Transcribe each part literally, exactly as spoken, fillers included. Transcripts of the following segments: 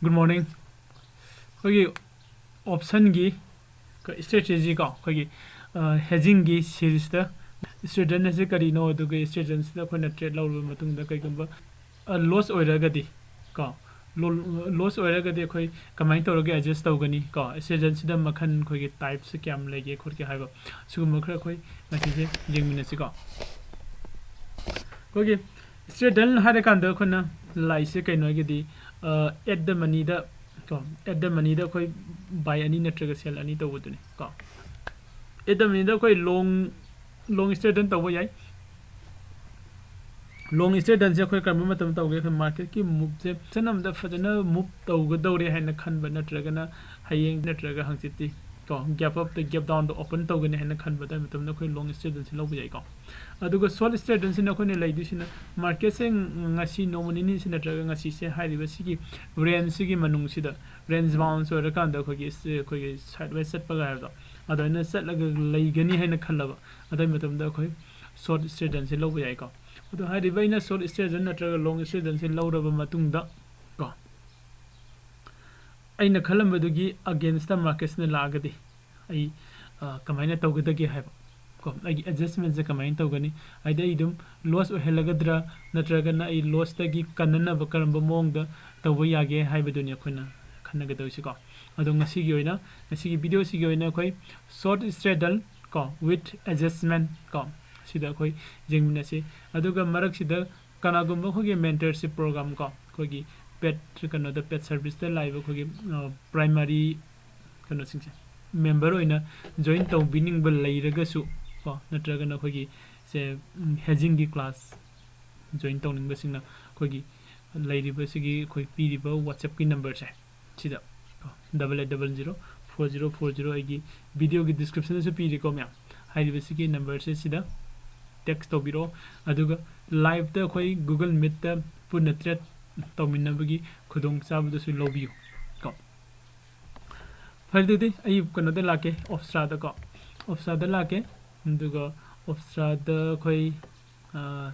Good morning. ꯑꯩꯈꯣꯏꯒꯤ option ꯒꯤ strategy ꯀꯣ, ꯑꯩꯈꯣꯏꯒꯤ hedging ꯒꯤ series ꯇ strategy ꯍꯥꯏꯁꯦ ꯀꯔꯤꯅꯣ, ꯑꯗꯨꯒ strategy ꯁꯤꯗ ꯑꯩꯈꯣꯏꯅ trade ꯂꯧꯔꯕ ꯃꯇꯨꯡꯗ ꯀꯩꯒꯨꯝꯕ loss ꯑꯣꯏꯔꯒꯗꯤ ꯀꯣ, loss ꯑꯣꯏꯔꯒꯗꯤ ꯑꯩꯈꯣꯏ ꯀꯃꯥꯏꯅ ꯇꯧꯔꯒ adjust ꯇꯧꯒꯅꯤ ꯀꯣ, strategy ꯁꯤꯗ ꯃꯈꯜ ꯑꯩꯈꯣꯏꯒꯤ types ꯀꯌꯥꯝ ꯂꯩꯒꯦ ꯈꯣꯠꯀꯦ ꯍꯥꯏꯕ, ꯁꯤꯒꯨꯝꯕ ꯈꯔ ꯑꯩꯈꯣꯏ ꯉꯁꯤꯁꯦ ꯌꯦꯡꯃꯤꯟꯅꯁꯤꯀꯣ꯫ ꯑꯩꯈꯣꯏꯒꯤ strategy ꯍꯥꯏꯔꯀꯥꯟꯗ ꯑꯩꯈꯣꯏꯅ ꯂꯥꯏꯁꯦ ꯀꯩꯅꯣ ꯍꯥꯏꯒꯗꯤ, at the money ꯗ ꯀꯣ, at the money ꯗ ꯑꯩꯈꯣꯏ buy ꯑꯅꯤ ꯅꯠꯇ꯭ꯔꯒ sell ꯑꯅꯤ ꯇꯧꯕꯗꯨꯅꯤ ꯀꯣ꯫ At the money ꯗ ꯑꯩꯈꯣꯏ long long strategy ꯇꯧꯕ ꯌꯥꯏ꯫ Long strategy ꯁꯦ ꯑꯩꯈꯣꯏ ꯀꯔꯝꯕ ꯃꯇꯝꯗ ꯇꯧꯒꯦ? ꯑꯩꯈꯣꯏ market ꯀꯤ move ꯁꯦ option ꯑꯃꯗ ꯐꯖꯅ move ꯇꯧꯒꯗꯧꯔꯦ ꯍꯥꯏꯅ ꯈꯟꯕ ꯅꯠꯇ꯭ꯔꯒꯅ ꯍꯌꯦꯡ ꯅꯠꯇ꯭ꯔꯒ ꯍꯪꯆꯤꯠꯇꯤ ꯀꯣ, gap up ꯇ gap down ꯗ open ꯇꯧꯒꯅꯤ ꯍꯥꯏꯅ ꯈꯟꯕ ꯑꯗꯨ ꯃꯇꯝꯗ ꯑꯩꯈꯣꯏ long strategy ꯁꯤ ꯂꯧꯕ ꯌꯥꯏꯀꯣ꯫ ꯑꯗꯨꯒ short strategy ꯁꯤꯅ ꯑꯩꯈꯣꯏꯅ ꯂꯩꯗꯣꯏꯁꯤꯅ market ꯁꯦ ꯉꯁꯤ ꯅꯣꯡꯃ ꯅꯤꯅꯤꯁꯤ ꯅꯠꯇ꯭ꯔꯒ ꯉꯁꯤꯁꯦ ꯍꯥꯏꯔꯤꯕ ꯁꯤꯒꯤ range ꯁꯤꯒꯤ ꯃꯅꯨꯡꯁꯤꯗ range bounds ꯑꯣꯏꯔꯀꯥꯟꯗ ꯑꯩꯈꯣꯏꯒꯤ ꯑꯩꯈꯣꯏꯒꯤ sideways ꯆꯠꯄꯒ ꯍꯥꯏꯕꯗꯣ ꯑꯗꯨꯃꯥꯏꯅ ꯆꯠꯂꯒ ꯂꯩꯒꯅꯤ ꯍꯥꯏꯅ ꯈꯜꯂꯕ ꯑꯗꯨꯒꯤ ꯃꯇꯝꯗ ꯑꯩꯈꯣꯏ short strategy ꯁꯤ ꯂꯧꯕ ꯌꯥꯏꯀꯣ꯫ ꯑꯗꯣ ꯍꯥꯏꯔꯤꯕ ꯑꯩꯅ short strategy ꯅꯠꯇ꯭ꯔꯒ long strategy ꯁꯤ ꯂꯧꯔꯕ ꯃꯇꯨꯡꯗ ꯀꯣ, ꯑꯩꯅ ꯈꯜꯂꯝꯕꯗꯨꯒꯤ against ꯇ market ꯁꯤꯅ ꯂꯥꯛꯑꯒꯗꯤ ꯑꯩ ꯀꯃꯥꯏꯅ ꯇꯧꯒꯗꯒꯦ ꯍꯥꯏꯕ ꯀꯣ, ꯑꯩꯒꯤ adjustment ꯁꯦ ꯀꯃꯥꯏꯅ ꯇꯧꯒꯅꯤ? ꯍꯥꯏꯗꯤ ꯑꯩ ꯑꯗꯨꯝ loss ꯑꯣꯏꯍꯜꯂꯒꯗ꯭ꯔꯥ ꯅꯠꯇ꯭ꯔꯒꯅ ꯑꯩ loss ꯇꯒꯤ ꯀꯟꯅꯅꯕ ꯀꯔꯝꯕ ꯃꯑꯣꯡꯗ ꯇꯧꯕ ꯌꯥꯒꯦ ꯍꯥꯏꯕꯗꯨꯅꯤ ꯑꯩꯈꯣꯏꯅ ꯈꯟꯅꯒꯗꯧꯔꯤꯁꯤꯀꯣ꯫ ꯑꯗꯣ ꯉꯁꯤꯒꯤ ꯑꯣꯏꯅ, ꯉꯁꯤꯒꯤ video ꯁꯤꯒꯤ ꯑꯣꯏꯅ ꯑꯩꯈꯣꯏ short strategy ꯀꯣ, with adjustment ꯀꯣ, ꯁꯤꯗ ꯑꯩꯈꯣꯏ ꯌꯦꯡꯃꯤꯟꯅꯁꯤ꯫ ꯑꯗꯨꯒ ꯃꯔꯛꯁꯤꯗ ꯀꯅꯥꯒꯨꯝꯕ ꯑꯩꯈꯣꯏꯒꯤ mentorship program ꯀꯣ, ꯑꯩꯈꯣꯏꯒꯤ paid ꯀꯩꯅꯣꯗ, paid service ꯇ ꯂꯥꯛꯏꯕ ꯑꯩꯈꯣꯏꯒꯤ primary ꯀꯩꯅꯣꯁꯤꯡꯁꯦ member ꯑꯣꯏꯅ join ꯇꯧꯕꯤꯅꯤꯡꯕ ꯂꯩꯔꯒꯁꯨ ꯀꯣ, ꯅꯠꯇ꯭ꯔꯒꯅ ꯑꯩꯈꯣꯏꯒꯤ ꯁꯦ hedging ꯒꯤ class join ꯇꯧꯅꯤꯡꯕꯁꯤꯡꯅ ꯑꯩꯈꯣꯏꯒꯤ ꯂꯩꯔꯤꯕꯁꯤꯒꯤ ꯑꯩꯈꯣꯏ ꯄꯤꯔꯤꯕ WhatsApp ꯀꯤ number ꯁꯦ ꯁꯤꯗ double eight double zero four zero four zero ꯑꯩꯒꯤ video ꯒꯤ description ꯗꯁꯨ ꯄꯤꯔꯤꯀꯣ ꯃꯌꯥꯝ꯫ ꯍꯥꯏꯔꯤꯕꯁꯤꯒꯤ number ꯁꯦ ꯁꯤꯗ text ꯇꯧꯕꯤꯔꯛꯑꯣ꯫ ꯑꯗꯨꯒ live ꯇ ꯑꯩꯈꯣꯏ Google Meet ꯇ ꯄꯨꯟꯅ trade ꯇꯧꯃꯤꯟꯅꯕꯒꯤ ꯈꯨꯗꯣꯡꯆꯥꯕꯗꯨꯁꯨ ꯂꯧꯕꯤꯌꯨ ꯀꯣ꯫ ꯐꯔꯦ, ꯑꯗꯨꯗꯤ ꯑꯩ ꯀꯩꯅꯣꯗ ꯂꯥꯛꯀꯦ, Opstra ꯗꯀꯣ꯫ Opstra ꯗ ꯂꯥꯛꯀꯦ꯫ ꯑꯗꯨꯒ Opstra ꯗ ꯑꯩꯈꯣꯏ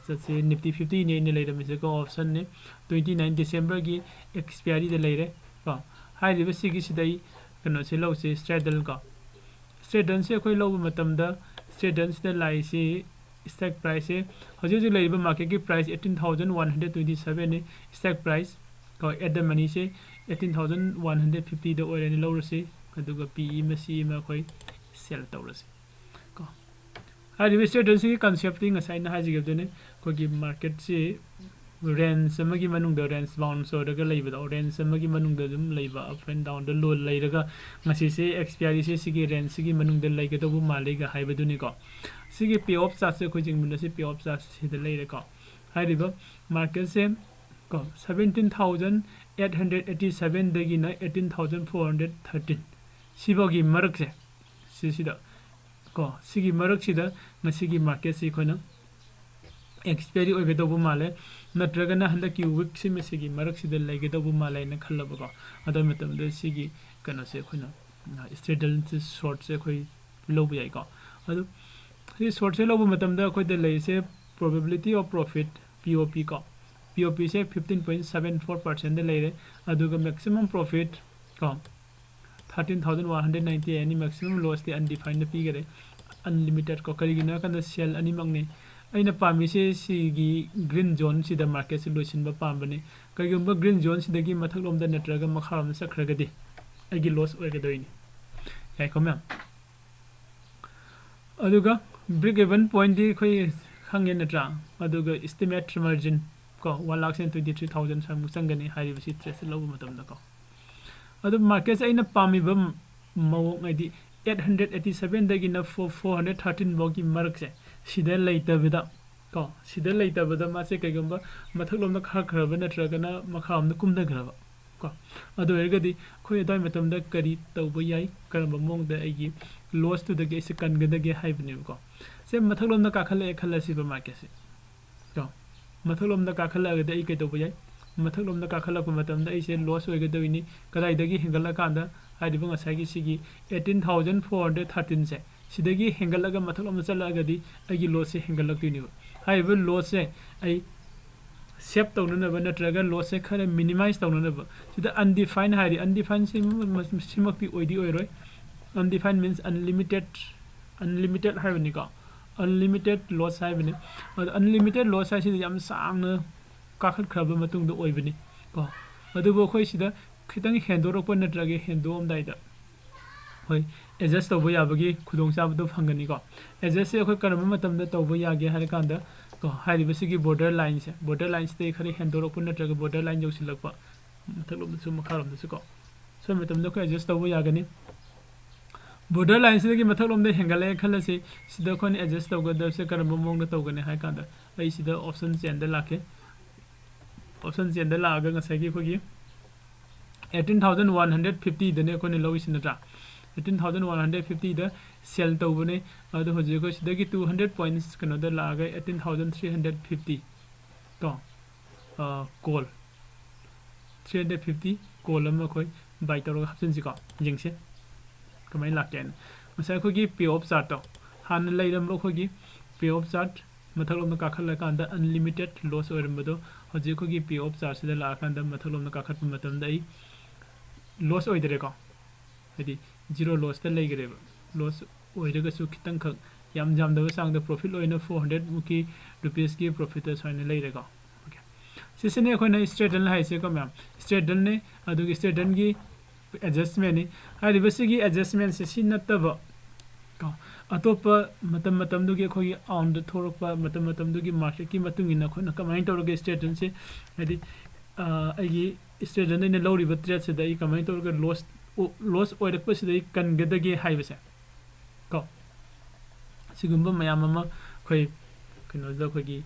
ꯆꯠꯁꯦ꯫ Nifty fiftyꯅꯦ ꯑꯩꯅ ꯂꯩꯔꯝꯃꯤꯁꯦꯀꯣ, optionꯅꯦ꯫ Twenty nine Decemberꯒꯤ expiryꯗ ꯂꯩꯔꯦ ꯀꯣ꯫ ꯍꯥꯏꯔꯤꯕ ꯁꯤꯒꯤꯁꯤꯗ ꯑꯩ ꯀꯩꯅꯣꯁꯦ ꯂꯧꯁꯦ, straddle ꯀꯣ꯫ Straddleꯁꯦ ꯑꯩꯈꯣꯏ ꯂꯧꯕ ꯃꯇꯝꯗ straddleꯁꯤꯗ ꯂꯥꯛꯏꯁꯤ strike priceꯁꯦ, ꯍꯧꯖꯤꯛ ꯍꯧꯖꯤꯛ ꯂꯩꯔꯤꯕ marketꯀꯤ price eighteen thousand one hundred twenty sevenꯅꯤ꯫ Strike price ꯀꯣ, at the moneyꯁꯦ eighteen thousand one hundred fiftyꯗ ꯑꯣꯏꯔꯅꯤ ꯂꯧꯔꯁꯤ꯫ ꯑꯗꯨꯒ P E ꯑꯃ C E ꯑꯃ ꯑꯩꯈꯣꯏ sell ꯇꯧꯔꯁꯤ ꯀꯣ꯫ ꯍꯥꯏꯔꯤꯕ straddleꯁꯤꯒꯤ conceptꯇꯤ ꯉꯁꯥꯏ ꯑꯩꯅ ꯍꯥꯏꯖꯈꯤꯕꯗꯨꯅꯤ, ꯑꯩꯈꯣꯏꯒꯤ marketꯁꯤ range ꯑꯃꯒꯤ ꯃꯅꯨꯡꯗ range bound ꯑꯣꯏꯔꯒ ꯂꯩꯕꯗꯣ, range ꯑꯃꯒꯤ ꯃꯅꯨꯡꯗ ꯑꯗꯨꯝ ꯂꯩꯕ, up and downꯗ ꯂꯣ ꯂꯩꯔꯒ ꯉꯁꯤꯁꯦ expiryꯁꯦ ꯁꯤꯒꯤ rangeꯁꯤꯒꯤ ꯃꯅꯨꯡꯗ ꯂꯩꯒꯗꯧꯕ ꯃꯥꯜꯂꯤꯒ ꯍꯥꯏꯕꯗꯨꯅꯤꯀꯣ꯫ ꯁꯤꯒꯤ pay off chartꯁꯦ ꯑꯩꯈꯣꯏ ꯌꯦꯡꯃꯤꯟꯅꯁꯤ, pay off chartꯁꯤꯗ ꯂꯩꯔꯦꯀꯣ꯫ ꯍꯥꯏꯔꯤꯕ marketꯁꯦ ꯀꯣ, seventeen thousand eight hundred eighty sevenꯗꯒꯤꯅ eighteen thousand four hundred thirteen ꯁꯤꯐꯥꯎꯒꯤ ꯃꯔꯛꯁꯦ, ꯁꯤꯁꯤꯗ ꯀꯣ, ꯁꯤꯒꯤ ꯃꯔꯛꯁꯤꯗ ꯉꯁꯤꯒꯤ marketꯁꯤ ꯑꯩꯈꯣꯏꯅ expiry ꯑꯣꯏꯒꯗꯧꯕ ꯃꯥꯜꯂꯦ, ꯅꯠꯇ꯭ꯔꯒꯅ ꯍꯟꯗꯛꯀꯤ weekꯁꯤ ꯃꯁꯤꯒꯤ ꯃꯔꯛꯁꯤꯗ ꯂꯩꯒꯗꯧꯕ ꯃꯥꯜꯂꯦ ꯍꯥꯏꯅ ꯈꯜꯂꯕꯀꯣ꯫ ꯑꯗꯨ ꯃꯇꯝꯗ ꯁꯤꯒꯤ ꯀꯩꯅꯣꯁꯦ ꯑꯩꯈꯣꯏꯅ straddle shortꯁꯦ ꯑꯩꯈꯣꯏ ꯂꯧꯕ ꯌꯥꯏꯀꯣ꯫ ꯑꯗꯨ ꯁꯤ shortꯁꯦ ꯂꯧꯕ ꯃꯇꯝꯗ ꯑꯩꯈꯣꯏꯗ ꯂꯩꯔꯤꯁꯦ probability of profit, P O P ꯀꯣ, P O Pꯁꯦ fifteen point seven four percentꯗ ꯂꯩꯔꯦ꯫ ꯑꯗꯨꯒ maximum profit ꯀꯣ, thirteen thousand one hundred ninety eight ꯅꯤ, maximum lossꯇꯤ undefinedꯗ ꯄꯤꯈꯔꯦ, unlimited ꯀꯣ꯫ ꯀꯔꯤꯒꯤꯅꯣ ꯍꯥꯏ ꯀꯥꯟꯗ sell ꯑꯅꯤꯃꯛꯅꯤ꯫ ꯑꯩꯅ ꯄꯥꯝꯃꯤꯁꯦ ꯁꯤꯒꯤ green zoneꯁꯤꯗ marketꯁꯦ ꯂꯣꯏꯁꯤꯟꯕ ꯄꯥꯝꯕꯅꯤ꯫ ꯀꯔꯤꯒꯨꯝꯕ green zoneꯁꯤꯗꯒꯤ ꯃꯊꯛꯂꯣꯝꯗ ꯅꯠꯇ꯭ꯔꯒ ꯃꯈꯥꯔꯣꯝꯗ ꯆꯠꯈ꯭ꯔꯒꯗꯤ ꯑꯩꯒꯤ loss ꯑꯣꯏꯒꯗꯣꯏꯅꯤ꯫ ꯌꯥꯏꯀꯣ ꯃꯌꯥꯝ? ꯑꯗꯨꯒ break even pointꯇꯤ ꯑꯩꯈꯣꯏ ꯈꯪꯉꯦ ꯅꯠꯇ꯭ꯔꯥ? ꯑꯗꯨꯒ estimate margin ꯀꯣ, one lakh twenty three thousand ꯁ꯭ꯋꯥꯏꯃꯨꯛ ꯆꯪꯒꯅꯤ ꯍꯥꯏꯔꯤꯕꯁꯤ tradeꯁꯦ ꯂꯧꯕ ꯃꯇꯝꯗꯀꯣ꯫ ꯑꯗꯨ marketꯁꯦ ꯑꯩꯅ ꯄꯥꯝꯃꯤꯕ ꯃꯑꯣꯡ ꯍꯥꯏꯗꯤ eight hundred eighty sevenꯗꯒꯤꯅ four hundred thirteen ꯐꯥꯎꯒꯤ ꯃꯔꯛꯁꯦ ꯁꯤꯗ ꯂꯩꯇꯕꯤꯗ ꯀꯣ, ꯁꯤꯗ ꯂꯩꯇꯕꯗ ꯃꯥꯁꯦ ꯀꯩꯒꯨꯝꯕ ꯃꯊꯛꯂꯣꯝꯗ ꯀꯥꯈꯠꯈ꯭ꯔꯕ ꯅꯠꯇ꯭ꯔꯒꯅ ꯃꯈꯥꯔꯣꯝꯗ ꯀꯨꯝꯊꯈ꯭ꯔꯕ ꯀꯣ, ꯑꯗꯨ ꯑꯣꯏꯔꯒꯗꯤ ꯑꯩꯈꯣꯏ ꯑꯗꯨꯋꯥꯏ ꯃꯇꯝꯗ ꯀꯔꯤ ꯇꯧꯕ ꯌꯥꯏ, ꯀꯔꯝꯕ ꯃꯑꯣꯡꯗ ꯑꯩꯒꯤ lossꯇꯨꯗꯒꯤ ꯑꯩꯁꯦ ꯀꯟꯒꯗꯒꯦ ꯍꯥꯏꯕꯅꯦꯕꯀꯣ꯫ ꯁꯦ ꯃꯊꯛꯂꯣꯝꯗ ꯀꯥꯈꯠꯂꯛꯑꯦ ꯈꯜꯂꯁꯤꯕ marketꯁꯦ ꯀꯣ, ꯃꯊꯛꯂꯣꯝꯗ ꯀꯥꯈꯠꯂꯛꯑꯒꯗꯤ ꯑꯩ ꯀꯩꯗꯧꯕ ꯌꯥꯏ? ꯃꯊꯛꯂꯣꯝꯗ ꯀꯥꯈꯠꯂꯛꯄ ꯃꯇꯝꯗ ꯑꯩꯁꯦ loss ꯑꯣꯏꯒꯗꯧꯔꯤꯅꯤ꯫ ꯀꯗꯥꯏꯗꯒꯤ ꯍꯦꯟꯒꯠꯂꯀꯥꯟꯗ? ꯍꯥꯏꯔꯤꯕ ꯉꯁꯥꯏꯒꯤ ꯁꯤꯒꯤ eighteen thousand four hundred thirteenꯁꯦ, ꯁꯤꯗꯒꯤ ꯍꯦꯟꯒꯠꯂꯒ ꯃꯊꯛꯂꯣꯝꯗ ꯆꯠꯂꯛꯑꯒꯗꯤ ꯑꯩꯒꯤ lossꯁꯦ ꯍꯦꯟꯒꯠꯂꯛꯇꯣꯏꯅꯦꯕ꯫ ꯍꯥꯏꯔꯤꯕ ꯂꯣꯁꯁꯦ ꯑꯩ ꯁꯦꯞ ꯇꯧꯅꯅꯕ ꯅꯠꯇ꯭ꯔꯒ ꯂꯣꯁꯁꯦ ꯈꯔ ꯃꯤꯅꯤꯃꯥꯏꯁ ꯇꯧꯅꯅꯕ, ꯁꯤꯗ ꯑꯟꯗꯤꯐꯥꯏꯟ ꯍꯥꯏꯔꯤ, ꯑꯟꯗꯤꯐꯥꯏꯟꯁꯤ ꯁꯤꯃꯛꯇꯤ ꯑꯣꯏꯗꯤ ꯑꯣꯏꯔꯣꯏ꯫ Undefined means unlimited, unlimited ꯍꯥꯏꯕꯅꯤꯀꯣ, unlimited loss ꯍꯥꯏꯕꯅꯤ꯫ ꯑꯗꯣ unlimited loss ꯍꯥꯏꯁꯤꯗꯤ ꯌꯥꯝ ꯁꯥꯡꯅ ꯀꯥꯈꯠꯈ꯭ꯔꯕ ꯃꯇꯨꯡꯗ ꯑꯣꯏꯕꯅꯤ ꯀꯣ꯫ ꯑꯗꯨꯕꯨ ꯑꯩꯈꯣꯏ ꯁꯤꯗ ꯈꯤꯇꯪ ꯍꯦꯟꯗꯣꯔꯛꯄ ꯅꯠꯇ꯭ꯔꯒ ꯍꯦꯟꯗꯣꯛꯑꯝꯗꯥꯏꯗ ꯍꯣꯏ, ꯑꯦꯗꯖꯁ ꯇꯧꯕ ꯌꯥꯕꯒꯤ ꯈꯨꯗꯣꯡꯆꯥꯕꯗꯣ ꯐꯪꯒꯅꯤꯀꯣ꯫ ꯑꯦꯗꯖꯁꯁꯦ ꯑꯩꯈꯣꯏ ꯀꯔꯝꯕ ꯃꯇꯝꯗ ꯇꯧꯕ ꯌꯥꯒꯦ ꯍꯥꯏꯔ ꯀꯥꯟꯗ ꯀꯣ, ꯍꯥꯏꯔꯤꯕꯁꯤꯒꯤ ꯕꯣꯔꯗꯔ ꯂꯥꯏꯟꯁꯦ, ꯕꯣꯔꯗꯔ ꯂꯥꯏꯟꯁꯤꯗꯒꯤ ꯈꯔ ꯍꯦꯟꯗꯣꯔꯛꯄ ꯅꯠꯇ꯭ꯔꯒ ꯕꯣꯔꯗꯔ ꯂꯥꯏꯟ ꯌꯧꯁꯤꯜꯂꯛꯄ, ꯃꯊꯛꯂꯣꯝꯗꯁꯨ ꯃꯈꯥꯔꯣꯝꯗꯁꯨ ꯀꯣ, ꯁꯣꯝ ꯃꯇꯝꯗ ꯑꯩꯈꯣꯏ ꯑꯦꯗꯖꯁ ꯇꯧꯕ ꯌꯥꯒꯅꯤ꯫ ꯕꯣꯔꯗꯔ ꯂꯥꯏꯟꯁꯤꯗꯒꯤ ꯃꯊꯛꯂꯣꯝꯗ ꯍꯦꯟꯒꯠꯂꯛꯑꯦ ꯈꯜꯂꯁꯤ, ꯁꯤꯗ ꯑꯩꯈꯣꯏꯅ ꯑꯦꯗꯖꯁ ꯇꯧꯒꯗꯕꯁꯦ ꯀꯔꯝꯕ ꯃꯑꯣꯡꯗ ꯇꯧꯒꯅꯤ ꯍꯥꯏ ꯀꯥꯟꯗ, ꯑꯩ ꯁꯤꯗ ꯑꯣꯞꯁꯟ ꯆꯦꯟꯗ ꯂꯥꯛꯀꯦ꯫ ꯑꯣꯞꯁꯟ ꯆꯦꯟꯗ ꯂꯥꯛꯑꯒ ꯉꯁꯥꯏꯒꯤ ꯑꯩꯈꯣꯏꯒꯤ eighteen thousand one hundred fifty ꯗꯅꯦ ꯑꯩꯈꯣꯏꯅ ꯂꯧꯔꯤꯁꯤ ꯅꯠꯇ꯭ꯔꯥ? Eighteen thousand one hundred fifty ꯗ ꯁꯦꯜ ꯇꯧꯕꯅꯦ꯫ ꯑꯗꯣ ꯍꯧꯖꯤꯛ ꯑꯩꯈꯣꯏ ꯁꯤꯗꯒꯤ two hundred points ꯀꯩꯅꯣꯗ ꯂꯥꯛꯑꯒ eighteen thousand three hundred fifty ꯀꯣ, call three hundred fifty call ꯑꯃ ꯑꯩꯈꯣꯏ ꯕꯥꯏ ꯇꯧꯔꯒ ꯍꯥꯞꯆꯤꯟꯁꯤꯀꯣ, ꯌꯦꯡꯁꯦ ꯀꯃꯥꯏꯅ ꯂꯥꯛꯀꯦ ꯍꯥꯏꯅ꯫ ꯉꯁꯥꯏ ꯑꯩꯈꯣꯏꯒꯤ pay off chart ꯇꯣ, ꯍꯥꯟꯅ ꯂꯩꯔꯝꯕ ꯑꯩꯈꯣꯏꯒꯤ pay off chart ꯃꯊꯛꯂꯣꯝꯗ ꯀꯥꯈꯠꯂꯀꯥꯟꯗ unlimited loss ꯑꯣꯏꯔꯝꯕꯗꯣ, ꯍꯧꯖꯤꯛ ꯑꯩꯈꯣꯏꯒꯤ pay off chart ꯁꯤꯗ ꯂꯥꯛꯑꯀꯥꯟꯗ ꯃꯊꯛꯂꯣꯝꯗ ꯀꯥꯈꯠꯄ ꯃꯇꯝꯗ ꯑꯩ ꯂꯣꯁ ꯑꯣꯏꯗꯔꯦꯀꯣ, ꯍꯥꯏꯗꯤ ꯖꯤꯔꯣ ꯂꯣꯁꯇ ꯂꯩꯈ꯭ꯔꯦꯕ꯫ ꯂꯣꯁ ꯑꯣꯏꯔꯒꯁꯨ ꯈꯤꯇꯪꯈꯛ, ꯌꯥꯝ ꯌꯥꯝꯗꯕ ꯆꯥꯡꯗ ꯄ꯭ꯔꯣꯐꯤꯠ ꯑꯣꯏꯅ four hundred ꯃꯨꯛꯀꯤ ꯔꯨꯄꯤꯁꯀꯤ ꯄ꯭ꯔꯣꯐꯤꯠꯇ ꯁꯨꯃꯥꯏꯅ ꯂꯩꯔꯦꯀꯣ꯫ ꯑꯣꯀꯦ, ꯁꯤꯁꯤꯅꯦ ꯑꯩꯈꯣꯏꯅ ꯏꯁꯇ꯭ꯔꯦꯗꯜ ꯍꯥꯏꯁꯦꯀꯣ ꯃꯌꯥꯝ, ꯏꯁꯇ꯭ꯔꯦꯗꯜꯅꯦ꯫ ꯑꯗꯨꯒꯤ ꯏꯁꯇ꯭ꯔꯦꯗꯜꯒꯤ ꯑꯦꯗꯖꯁꯃꯦꯟꯅꯤ꯫ ꯍꯥꯏꯔꯤꯕꯁꯤꯒꯤ ꯑꯦꯗꯖꯁꯃꯦꯟꯁꯦ ꯁꯤ ꯅꯠꯇꯕ ꯀꯣ, ꯑꯇꯣꯞꯄ ꯃꯇꯝ ꯃꯇꯝꯗꯨꯒꯤ ꯑꯩꯈꯣꯏꯒꯤ ꯑꯥꯎꯟꯗ ꯊꯣꯛꯂꯛꯄ ꯃꯇꯝ ꯃꯇꯝꯗꯨꯒꯤ ꯃꯥꯔꯀꯦꯠꯀꯤ ꯃꯇꯨꯡ ꯏꯟꯅ ꯑꯩꯈꯣꯏꯅ ꯀꯃꯥꯏꯅ ꯇꯧꯔꯒ ꯏꯁꯇ꯭ꯔꯦꯗꯜꯁꯦ, ꯍꯥꯏꯗꯤ ꯑꯩꯒꯤ ꯏꯁꯇ꯭ꯔꯦꯗꯜꯗ ꯑꯩꯅ ꯂꯧꯔꯤꯕ ꯇ꯭ꯔꯦꯗꯁꯤꯗ ꯑꯩ ꯀꯃꯥꯏꯅ ꯇꯧꯔꯒ ꯂꯣꯁ ꯂꯣꯁ ꯑꯣꯏꯔꯛꯄꯁꯤꯗ ꯑꯩ ꯀꯟꯒꯗꯒꯦ ꯍꯥꯏꯕꯁꯦ ꯀꯣ, ꯁꯤꯒꯨꯝꯕ ꯃꯌꯥꯝ ꯑꯃ ꯑꯩꯈꯣꯏ ꯀꯩꯅꯣꯗ ꯑꯩꯈꯣꯏꯒꯤ